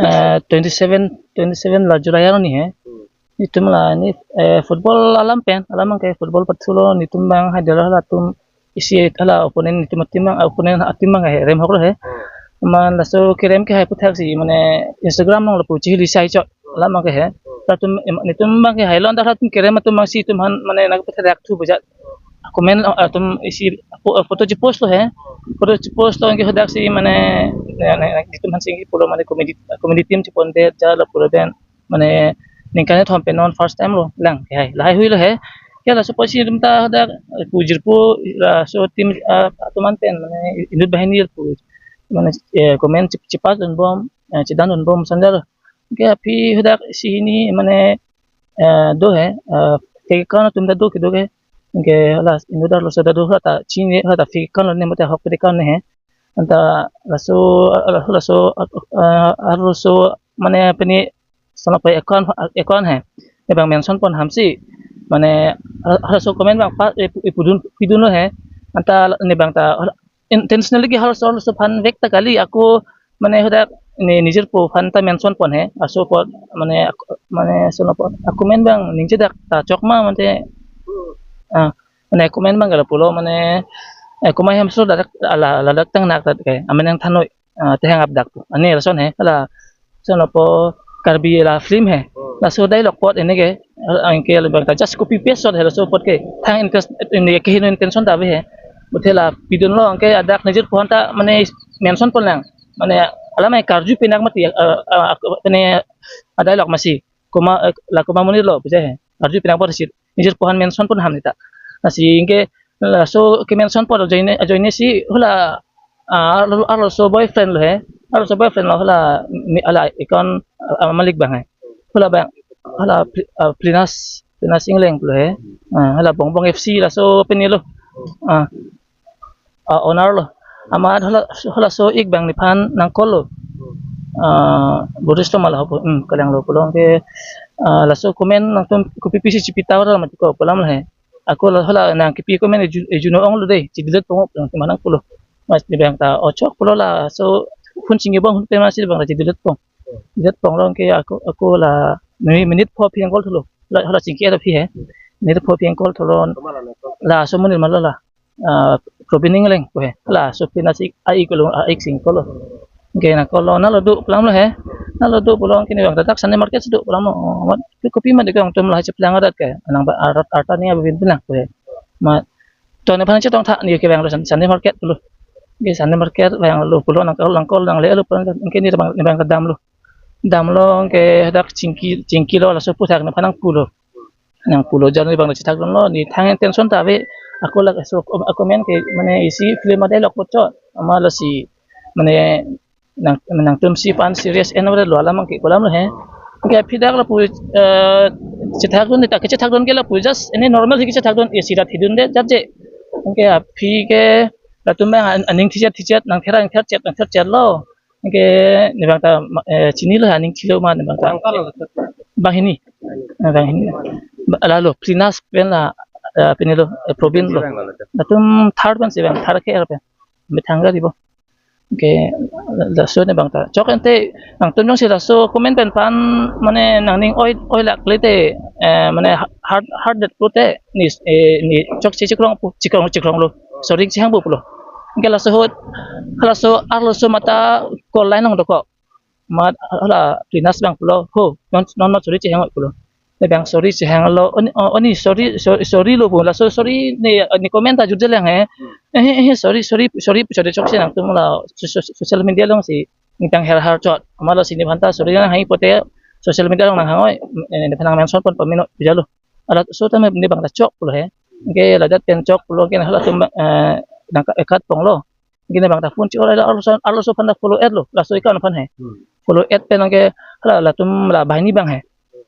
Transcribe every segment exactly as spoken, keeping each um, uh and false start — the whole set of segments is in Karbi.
Eh, twenty seven, twenty seven la July arni he. Hmm. Netum la ne, eh, football alam pen, alam ke football pathulo netum abang hai dolo latum isi hala opponent netum atum abang, opponent atum abang ke remhok lo he. Hmm. Man laso kerem ke hai aputhaksi mane Instagram along lapu chihili sai chot alam ke he. Hmm. Latum em-, netum abang ke hai lon dak latum kerem atum abang si atum aphan mane nangpathadak thu bujat. Comment atum isi pho-, photo chipost lo he. Photo chipost lo anke hadaksi mane ne, ne, ne, netum aphan si pulo mane comedy, comedy team chipondet ja lapu lapen mane ningkan kethom pen non first time lo lang ke hai. Lahai hui lo he. Ya laso apotsi netum ta hadak pu jirpo laso team, ah, atum an pen mane inut banghini pu mane, eh, comment chip-, chipas dunbom, eh, chidan dunbom sanja lo. Anke aphi hadak isi hini mane, eh, do he, eh, fake account atum ta do kedo ke. Anke hala inut arloso ta do, hala ta chini, hala ta fake account lo ne mate ahok pen account ne he. Anta laso, laso, laso, eh, arloso mane pini sana pa account, account he. Ne abang mention pon hamsi. Mane halaso comment abang pa, eh, pu-, eh, pidun, pidun lo he. Anta ne abang ta intentionally ke halaso, halaso aphan vek ta kali, ako mane hadak ne nijirpo aphan ta mention pon he, laso apot mane ak-, mane sono apot ako comment abang ningjedak ta chokma mate, ah, mane comment abang ke lapulo mane, eh, komat hem so ladak ala, ladak tang nak tat ke amen nangthanoi, ah, tehang apdak pu. Ani lason he, hala sono po Karbi la film he. Hmm. Laso dialogue apot ene ke, anke labang ta just copy paste shot he laso apot ke. Thang interest, ene ke hino intention ta ave he. Buthe la pidun lo anke hadak nijirpo aphan ta mane mention pon lang. Mane alam karju pinak mati, eh, eh, ak-, mane a dialogue masi. Komat, eh, la komat amonit lo puja he. Karju pinak apot si nijirpo aphan mention pon ham neta. Lasi anke laso ke mention pon ajoine, ajoine si hala, ah, arlo, arloso boyfriend lo he. Arloso boyfriend lo hala mi-, hala account, ah, malik abang he. Hala abang, hala Pli-, ah, Plinas, Plinas Ingleng lo he. Ah, hala Bongbong F C laso pini lo. Ah, ah, owner lo. Amat hala, halaso ik abang nephan nang call lo. Ah, Boris lo ma laho pu, hmm, kalang lo pulo anke, ah, laso comment nangtum kopi pisi chipi ta ra mati ko pu alam lo he. Ako la hala nang kipi comment eju-, ejuno ong lo dei, chi delete pon pulo, mane nang pulo. Mas ne abang ta o chok pulo laso phone chingi bang phone pe masi abang ta chi delete pon. Chi delete pon lo anke ako, ako la mi-, minute pho aphi nang call thulo. La hala chingki aphi he. Minute pho aphi nang call thulo. Laso amonit ma lo la. Ah, Probin Ingleng pu he. Laso Plinas ik, a ik lo, a ik sing call lo. Anke nang call lo, nalo do pu alam lo he. Nalo do pulo anke ne abang ta dak Sunday market si do pu alam lo. Mat ke kopi ma de kangtum lahai cheplang adat ke. Nang ba arat arta ni abin pinang pu he. Mat to nephan chetong tha ne ke abang lo Sun-, Sunday market pulo. Anke Sunday market abang lo pulo nang call, nang call nangle lo pulo anke ne abang, ne abang ta damlo. Damlo anke hadak chingki, chingki lo laso aphuthak nephan nang pulo. Nang pulo jan ne abang ta chethak dunlo, ne thang intention ta ave, ako laso, ako men ke mane isi film a dialogue apot chot, amat lasi mane nang, nangtum si pan serious en ave lo alam ke pu alam lo he. Anke aphi dak lapu, eh, chethak dun ta ke chethak dun ke lapu just ene normal hi ke chethak dun, isi rat hidun de jat je. Anke aphi ke latum abang an-, aning thichet thichet nang thera nang ther chet nang ther chet lo. Anke ne abang ta ma-, eh, chini lo aning thilo ma ne abang ta. Bang hini. Ah, bang hini. Ba-, lalo Plinas pen la, eh, pini lo, eh, Probin lo. Latum third pen si abang, third ke er pen. Methang gari bo. Anke laso ne abang ta. Chok ente nangtum jongsi laso comment pen pan mane nangning oi, oi lak le te, eh, mane hard, hard det pulote ne, eh, ne chokche chikrong pu, chikrong, chikrong lo. Sorry chihang pu pulo. Anke laso ahut, laso arloso mata call line nang dokok. Mat hala Plinas abang pulo, ho, non, non, non sorry chihang pulo. Ne abang sorry chihang lo, oni, o-, oni sorry, so-, sorry lo pu, laso sorry ne, ne comment ta jutje lang he. Eh, eh, eh, sorry, sorry, sorry, sorry, chokche nangtum la so-, so-, social media along si ningtang her har chot. Amat lasi nephan ta sorry nang hai pulote social media along nang hang oi, eh, nephan nang mention pon pamino puja lo. Halaso ta ne abang ta chok pulo he. Anke ladak pen chok pulo anke halatum, eh, nang ka-, ekat pon lo. Anke ne abang ta phone chi-or, arloso, arloso aphan ta follow add lo, laso account aphan he. Hmm. Follow add pen anke hala latum la banghini abang he.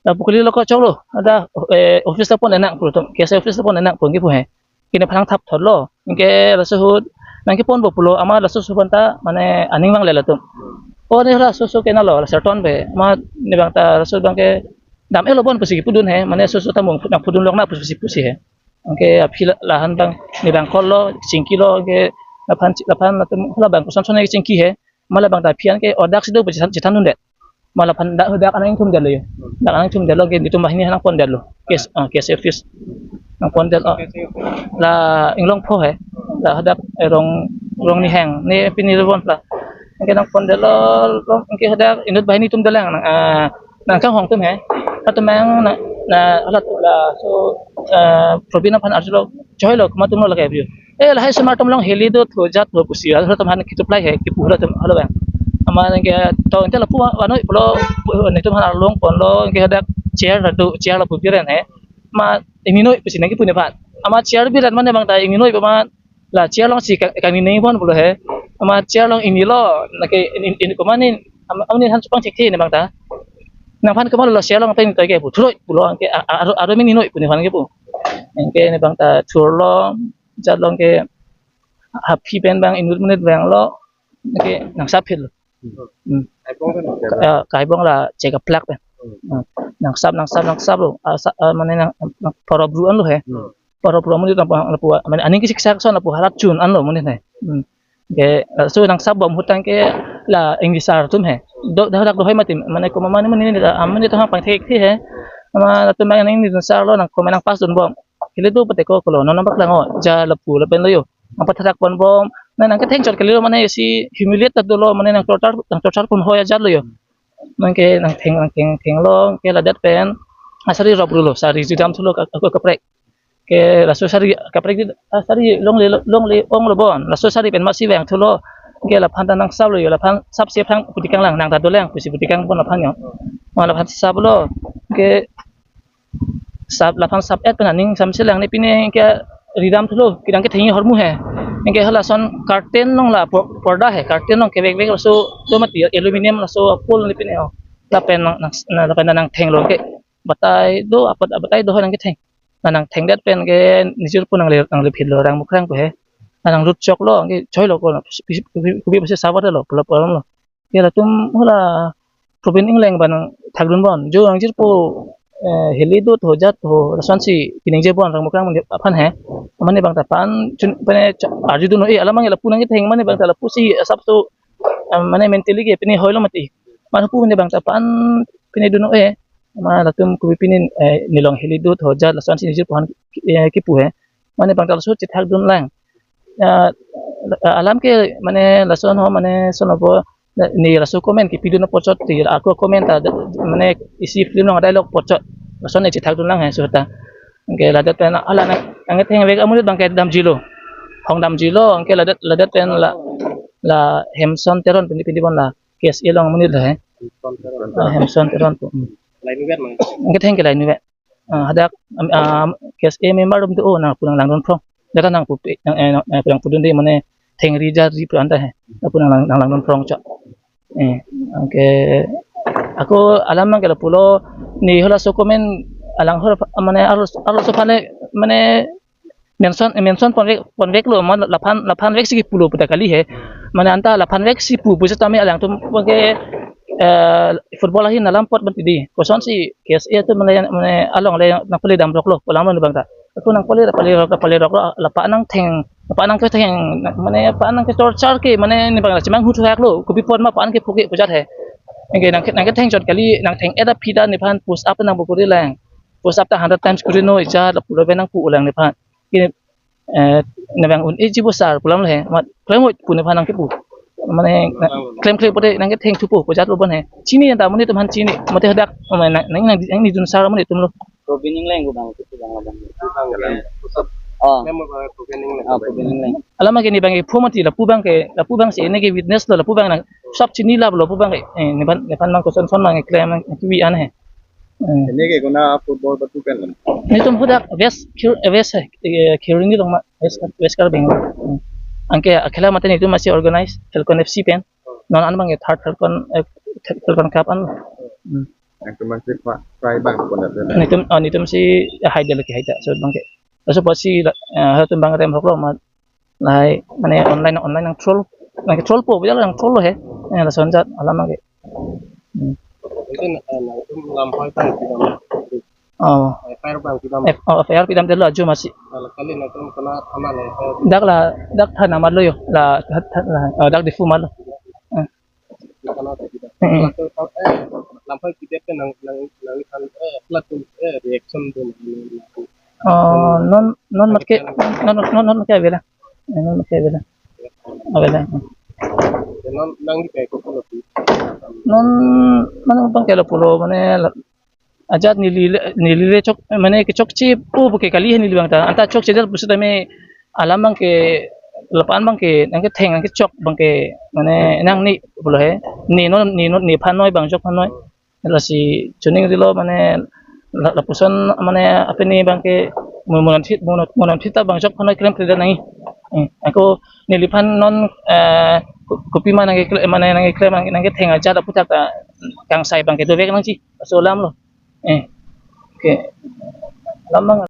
Lapu kali lo ko chok lo, ada, eh, office ta pon enang pulo tum, K S A office ta pon enang pu anke pu he. Anke nephan nang thap thot lo, anke laso ahut nang kepon bo pulo, amat laso aso aphan ta mane aning vangle latum. O ne laso aso ke nalo, la Serton pen, amat ne abang ta laso abang ke dam-et lo bon pusi kepudun he, mane laso aso ta mung nang pudun long na pusi pusi he. Anke aphi la, lahan abang, ne abang call lo, chingki lo, anke laphan, laphan latum, la abang koson son ke chingki he, amat la abang ta aphi anke odak si do pu chethan, chethan dunde. Ma laphan dak, dak anang ingthumdetlo yo. Dak anang ingthumdetlo, ke netum banghini nangpondetlo. Case, ah, case office. Nangpondetlo. La Inglongpho he. La hadak, eh, Rong, Rongnihang. Ne pini lo bon la. Anke nangpondetlo, anke hadak inut banghini atum dolang nang, ah, nangkanghong atum he. Latum mang na, na, latum laso, ah, Probin aphan arjulo, choilo, komat atumlo lake pu. Eh, lahai osomar atum along heli do tho jat tho pusi, halatum aphan kitup lai he, kipu halatum, hala bang. Amat anke to inte lapu vanoi pulo, netum aphan arlong ponlo, anke hadak chair do, chair lapu biren he. Amat ingninoi pusi nangkipu nephan. Amat chair biren mane bang ta ingninoi amat la chair alongsi ka, kangni neng bon pulo he. Amat chair along ingnilo, lake in, in, in komat ne, am, amonit aphan chupang thekthe ne bang ta. Nangphan komatlo chair along pen toike pu, thuroi pulo anke a, a, aro, aro ingninoi pu nephan kipu. Anke ne bang ta thurlo, jatlo anke haphi pen bang inut monit vanglo, anke nangsap phitlo. Hmm. Kaibong kan? Ka-, eh, kaibong la chekaplak pen. Hmm. Hmm. Nangsap, nangsap, nangsaplo. Ah, sa-, ah, mane nang, nang porop ru anlo he. Hmm. Porop ru monit nang, nang pu, mane aning kisi kisa son lapu harat chun anlo monit he. Hmm. Ke, eh, so nangsap bom ahut tangte la English sir atum he. Do, dak dak do hoi mati, mane komat mane mane la, amonit atum aphan pangthekthe he. Amat latum bang nang English sir lo nang komat nangpass dun bom. Heli do pute ko kolo, non nang paklang o, ja lapu lapen lo yo. Nangpatharak pon bom, na nangketheng chot kalilo mane si humiliate ta dolo mane nang torture, nang torture pon hoi ajatlo yo. Anke nangtheng, nangtheng, thenglo, anke ladak pen, ah, sari rop rulo, sari jidam thulo ka, ka, kaprek. Ke laso sari kaprek di, ah, sari longle, longle onglo bon, laso sari pen masi vang thulo, anke laphan ta nangsaplo yo, laphan sapsi aphrang putikang lang, nang ta dolang, pusi putikang pon laphan yo. Ma laphan saplo, anke sap, laphan sap-et pen aning samsi lang ne pine ke ridam thulo, kedang kethengji ahormu he. Anke halason curtain along la por-, porda he, curtain along kevek vek laso do mati aluminium laso pol ne pine o. Lapen nang, nang, nang, lapen nangthenglo ke batai do, apat batai do nangketheng. Na nangthengdet pen ke nijir pu nangle, nangle phitlo rang mukrang pu he. Na nanglut choklo anke choilo ko na kubi, kubi, kubi pasi sabar lo pulo pulo lo. Ya latum hala Probin Engleng abang thakdun bon. Jo nangjirpo, eh, heli do tho jat tho lasonsi kiningje bon rang mukrang aphan he. Mane bang ta pan chun pene cha-, arjudun noi alam abang lapu nangketheng mane bang ta lapusi asap so, eh, mane mentally ke pine hoilo mati. Mane pu mane bang ta pan pine dun noi. Ma latum kubi pine, eh, nelong heli do tho jat lasonsi nijirpo aphan, eh, kipu he. Mane bang ta laso chethakdun lang. Ah, alam ke mane lason ho mane sonopo ne laso comment kipidun apotchot ti ako comment ta mane isi film along dialogue apotchot lason ne chethakdun lang he suta. Anke ladak pen hala nang, nangketheng vek amonit bang ke damjilo. Hong damjilo, anke ladak, ladak pen la, la Hemson Teron pini pini bon la K S A along amonit lo he. Ah, Hemson Teron pu. Hmm. Lain vet mang. Nangketheng ke lain vet. Ah, hadak, am, am, K S A member atum do, oh, nangpu nanglangdun phrong. Data nangpu, nang, eh, nang, eh, nangpudun di mane thengri jarri pu anta he. Nangpu nang, nang, nanglangdun phrong chok. Eh, anke, ako alam abang ke lapulo, ne halaso comment alang hor, mane arlo, arloso aphan le, mane mention, mention ponvek, ponveklo, ma laphan, laphan veksi kipulo puta kali he. Mane anta laphan veksi pu, pu setame alangtum ke, eh, football ahin alam apot bantidi. Kosonsi K S A atum mane, mane along le nangpale damroklo, pu alam lo bang ta. Ako nangpale, pale rok, pale roklo, lapu nangtheng, lapu nangketheng, mane lapu nangke torture ke, mane ne bang la chemang hu thuhaklo, kopi apot ma lapu ke phuke pu jat he. Anke nang, nangketheng chot kali, nangtheng-et aphi ta nephan push up nangpo kori lang. Push up ta hundred times kori noi, ja lapulo pen nangpu lang nephan. Ke, eh, ne bang un-eji bo sir pu alam lo he, ma klem oi pu nephan nangkipu. Mane, na, klem klem pote nangketheng thupo, pu jatlo bon he. Chini anta amonit atum aphan chini, mate hadak, ma nang, nang, nang, nang nijun sir amonit atum lo. Probin Engleng ko bang, ko bang, bang. Oh. Memo bang Probin Engleng. Ah, Probin Engleng. Alam ke ne bang ke phu mati lapu bang ke, lapu bang si ne ke witness lo, lapu bang nang sap chini lap lo pu bang ke. Eh, nephan, nephan bang koson son bang ke klem nang kiwi an he. Hmm. Ini ke kona football batu pen kan? Netum hadak West Khir-, eh, West, eh, Khirini along ma, West, West Karbi Anglong. Hmm. Anke akhela mate netum masi organize Falcon F C pen. Non an bang ke third Falcon, eh, Falcon Cup an. Hmm. Netum masi pa-, try bang pon pen. Netum, oh, netum si, eh, haida lagi haida. So bang ke. So pasi, eh, hatum bang rem hoklo ma. Lahai, mane online, online nang troll, nang troll po, bejal nang troll lo he. Eh, lason jat alam ke. Hmm. Itu na, eh, nangtum lam hoi tang pidam. Oh. F I R bang pidam. F-, oh, F I R pidamdetlo ajo masi. Kalau kali nangtum kena aman ya, F I R. Dak la, dak thana amat lo yo, la, tha-, tha-, la, oh, dak Diphu amat lo. Eh. Kena pidam. Hmm. Kalau, eh, Hoi, kita kan nang nang nang kan eh platform eh reaction dun. Oh, non non mat ke non non non mat ke avelang. Eh, non mat ke avelang. Avelang. Non nang di kayak ko lo. Non non bang ke lapulo mane la- ajat neli le- neli le chok mane kechokche pu pu ke kali he neli bang ta. Anta chokche del pusita me alam bang ke lapu-an bang ke nang ketheng nang kechok bang ke mane nang ni pulo he. Ni non ni non ni phan noi bang chok phan noi. Lasi chuning rilo mane la- lapuson mane apini bang ke mo- monan thit monan monan thit ta bang chok phan noi krem krem nang. Eh, ako neliphan non eh ko- kopi ma nang ke mane nang ke nang ketheng ajat aputhak ta kangsai bang ke dovek nangji. Aso alam lo. Eh. Oke. Alam bang